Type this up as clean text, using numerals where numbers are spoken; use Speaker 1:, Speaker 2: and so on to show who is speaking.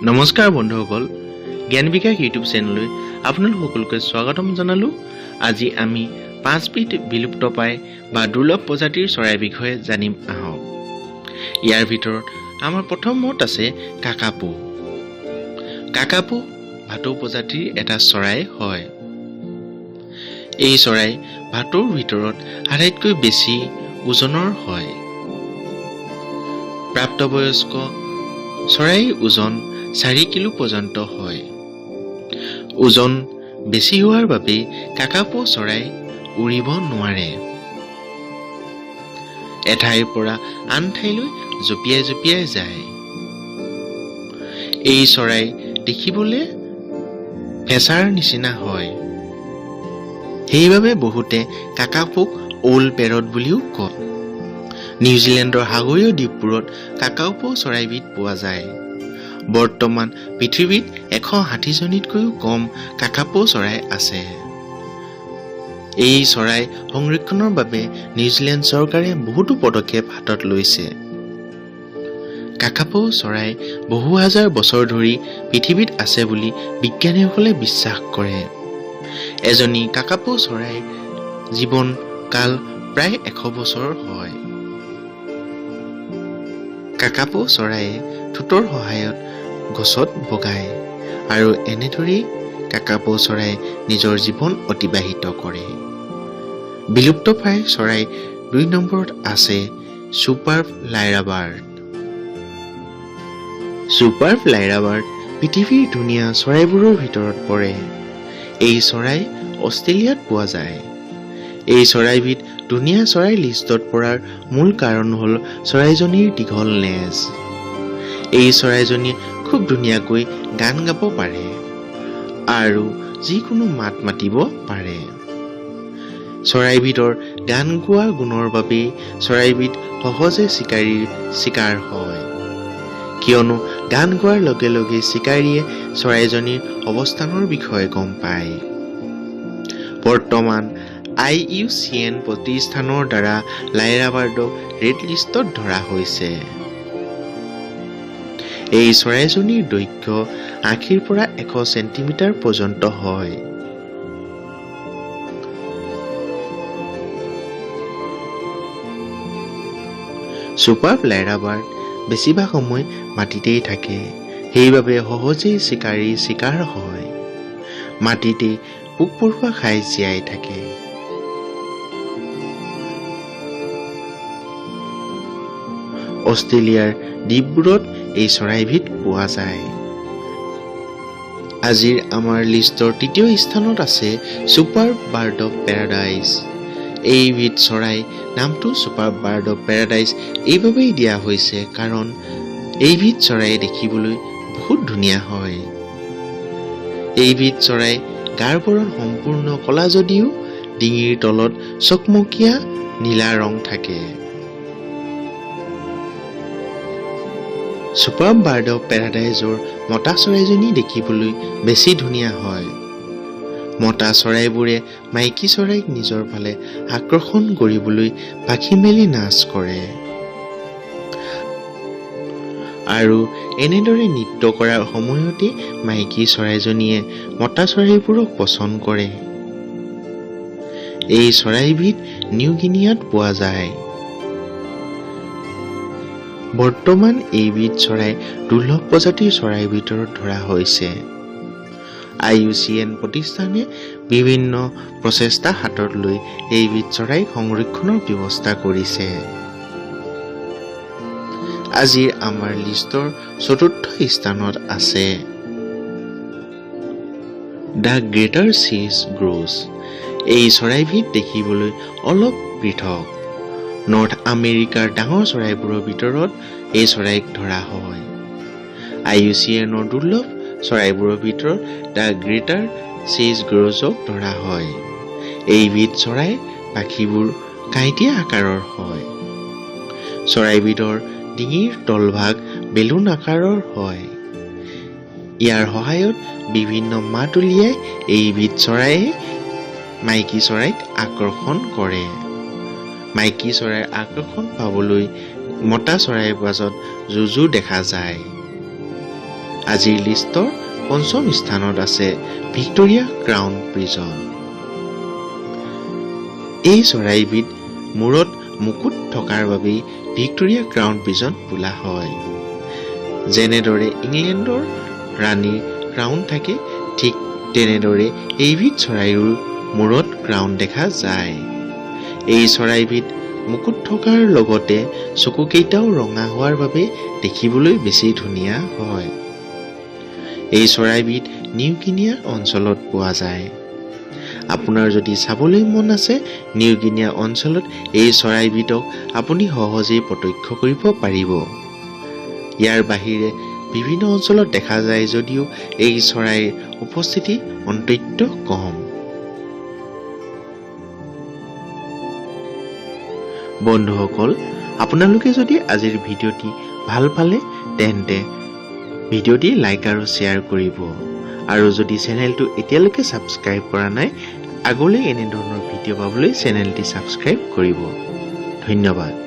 Speaker 1: নমস্কাৰ বন্ধুসকল, জ্ঞান বিকাশ ইউটিউব চেনেললৈ আপোনালোক সকলোকে স্বাগতম জনালোঁ। আজি আমি পাঁচবিধ বিলুপ্তপ্ৰায় বা দুৰ্লভ প্ৰজাতিৰ চৰাইৰ বিষয়ে জানিম আহক। ইয়াৰ ভিতৰত আমাৰ প্ৰথমত আছে কাকাপো। কাকাপো ভাটৌ প্ৰজাতিৰ এটা চৰাই হয়। এই চৰাই ভাটৌৰ ভিতৰত আটাইতকৈ বেছি ওজনৰ হয়। প্ৰাপ্তবয়স্ক চৰাইৰ ওজন 4 কিলো পৰ্যন্ত হয়। ওজন বেছি হোৱাৰ বাবেই কাকাপো চৰাই উৰিব নোৱাৰে। এঠাইৰ পৰা আন ঠাইলৈ জঁপিয়াই জঁপিয়াই যায়। এই চৰাই দেখিবলৈ ফেঁচাৰ নিচিনা হয়। সেইবাবে বহুতে কাকাপোক ঔল পেৰট বুলিও কয়। নিউজিলেণ্ডৰ সাগৰীয় দ্বীপবোৰত কাকাপো চৰাইবিধ পোৱা যায়। বৰ্তমান পৃথিৱীত 160জনীতকৈও কম কাকাপো চৰাই আছে। এই চৰাই সংৰক্ষণৰ বাবে নিউজিলেণ্ড চৰকাৰে বহুতো পদক্ষেপ হাতত লৈছে। কাকাপো চৰাই বহু হাজাৰ বছৰ ধৰি পৃথিৱীত আছে বুলি বিজ্ঞানীসকলে বিশ্বাস কৰে। এজনী কাকাপো চৰাইৰ জীৱন কাল প্ৰায় 100 বছৰ হয়। কাকাপো চৰাইয়ে ঠোঁটৰ সহায়ত গছত বগায় আৰু এনেদৰেই কাকাপো চৰায়ে নিজৰ জীৱন অতিবাহিত কৰে। বিলুপ্তপ্ৰায় চৰাই 2 নম্বৰত আছে ছুপাৰ্ব লাইৰাবাৰ্ড। ছুপাৰ্ব লাইৰাবাৰ্ড পৃথিৱীৰ ধুনীয়া চৰাইবোৰৰ ভিতৰত পৰে। এই চৰাই অষ্ট্ৰেলিয়াত পোৱা যায়। এই চৰাইবিধ ধুনীয়া চৰাইৰ লিষ্টত পৰাৰ মূল কাৰণ হ'ল চৰাইজনীৰ দীঘল নেজ। এই চৰাইজনীয়ে খুব ধুনীয়াকৈ গান গাব পাৰে আৰু যিকোনো মাত মাতিব পাৰে। চৰাইবিধৰ গান গোৱা গুণৰ বাবেই চৰাইবিধ সহজে চিকাৰীৰ চিকাৰ হয়, কিয়নো গান গোৱাৰ লগে লগে চিকাৰীয়ে চৰাইজনীৰ অৱস্থানৰ বিষয়ে গম পায়। বৰ্তমান আইইউচিএন প্ৰতিষ্ঠানৰ দ্বাৰা লাইৰাবাৰ্ডক ৰেড লিষ্টত ধৰা হৈছে। এই চৰাইজনীৰ দৈৰ্ঘ্য 80ৰ পৰা 100 চেণ্টিমিটাৰ পৰ্যন্ত হয়। ছুপাৰ্ব লাইৰাবাৰ্ড বেছিভাগ সময় মাটিতেই থাকে। সেইবাবে সহজেই চিকাৰীৰ চিকাৰ হয়। মাটিতেই পোক পৰুৱা খাই জীয়াই থাকে। অষ্ট্ৰেলিয়াৰ দ্বীপবোৰত এই চৰাইবিধ পোৱা যায়। আজিৰ আমাৰ লিষ্টৰ তৃতীয় স্থানত আছে ছুপাৰ্ব বাৰ্ড অফ পেৰাডাইজ। এইবিধ চৰাই নামটো ছুপাৰ্ব বাৰ্ড অফ পেৰাডাইজ এইবাবেই দিয়া হৈছে, কাৰণ এইবিধ চৰাই দেখিবলৈ বহুত ধুনীয়া হয়। এইবিধ চৰাই গাৰ বৰণ সম্পূৰ্ণ ক'লা যদিও ডিঙিৰ তলত চকমকীয়া নীলা ৰং থাকে। ছুপাৰ্ব বাৰ্ড অফ পেৰাডাইজৰ মতা চৰাইজনী দেখিবলৈ বেছি ধুনীয়া হয়। মতা চৰাইবোৰে মাইকী চৰাইক নিজৰ ফালে আকৰ্ষণ কৰিবলৈ পাখি মেলি নাচ কৰে আৰু এনেদৰে নৃত্য কৰাৰ সময়তে মাইকী চৰাইজনীয়ে মতা চৰাইবোৰক পছন্দ কৰে। এই চৰাইবিধ নিউ গিনিয়াত পোৱা যায়। বৰ্তমান এইবিধ চৰাই দুৰ্লভ প্ৰজাতিৰ চৰাইৰ ভিতৰত ধৰা হৈছে। আইইউচিএন প্ৰতিষ্ঠানে বিভিন্ন প্ৰচেষ্টা হাতত লৈ এইবিধ চৰাই সংৰক্ষণৰ ব্যৱস্থা কৰিছে। আজিৰ আমাৰ লিষ্টৰ চতুৰ্থ স্থানত আছে the greater চেজ গ্ৰ'জ। এই চৰাইবিধ দেখিবলৈ অলপ পৃথক। নৰ্থ আমেৰিকাৰ ডাঙৰ চৰাইবোৰৰ ভিতৰত এই চৰাইক ধৰা হয়। আইইউচিএনৰ দুৰ্লভ চৰাইবোৰৰ ভিতৰত the greater চেজ গ্ৰ'জক ধৰা হয়। এইবিধ চৰাইৰ পাখিবোৰ কাঁইটীয়া আকাৰৰ হয়। চৰাইবিধৰ ডিঙিৰ তলভাগ বেলুন আকাৰৰ হয়। ইয়াৰ সহায়ত বিভিন্ন মাত উলিয়াই এইবিধ চৰাইয়ে মাইকী চৰাইক আকৰ্ষণ কৰে। মাইকী চৰাইৰ আকৰ্ষণ পাবলৈ মতা চৰাইৰ মাজত যুঁজো দেখা যায়। আজিৰ লিষ্টৰ পঞ্চম স্থানত আছে ভিক্টোৰিয়া ক্ৰাউন পিজন। এই চৰাইবিধ মূৰত মুকুট থকাৰ বাবেই ভিক্টোৰিয়া ক্ৰাউন পিজন বোলা হয়। যেনেদৰে ইংলেণ্ডৰ ৰাণীৰ ক্ৰাউন থাকে, ঠিক তেনেদৰে এইবিধ চৰাইৰো মূৰত ক্ৰাউন দেখা যায়। এই চৰাইবিধ মুকুট থকাৰ লগতে চকুকেইটাও ৰঙা হোৱাৰ বাবে দেখিবলৈ বেছি ধুনীয়া হয়। এই চৰাইবিধ নিউ গিনিয়া অঞ্চলত পোৱা যায়। আপোনাৰ যদি চাবলৈ মন আছে, নিউ গিনিয়া অঞ্চলত এই চৰাইবিধক আপুনি সহজেই প্ৰত্যক্ষ কৰিব পাৰিব। ইয়াৰ বাহিৰে বিভিন্ন অঞ্চলত দেখা যায় যদিও এই চৰাইৰ উপস্থিতি অত্যন্ত কম। বন্ধুসকল, আপোনালোকে যদি আজিৰ ভিডিঅ'টি ভাল পালে তেন্তে ভিডিঅ'টি লাইক আৰু শ্বেয়াৰ কৰিব, আৰু যদি চেনেলটো এতিয়ালৈকে ছাবস্ক্ৰাইব কৰা নাই, আগলৈ এনেধৰণৰ ভিডিঅ' পাবলৈ চেনেলটি ছাবস্ক্ৰাইব কৰিব। ধন্যবাদ।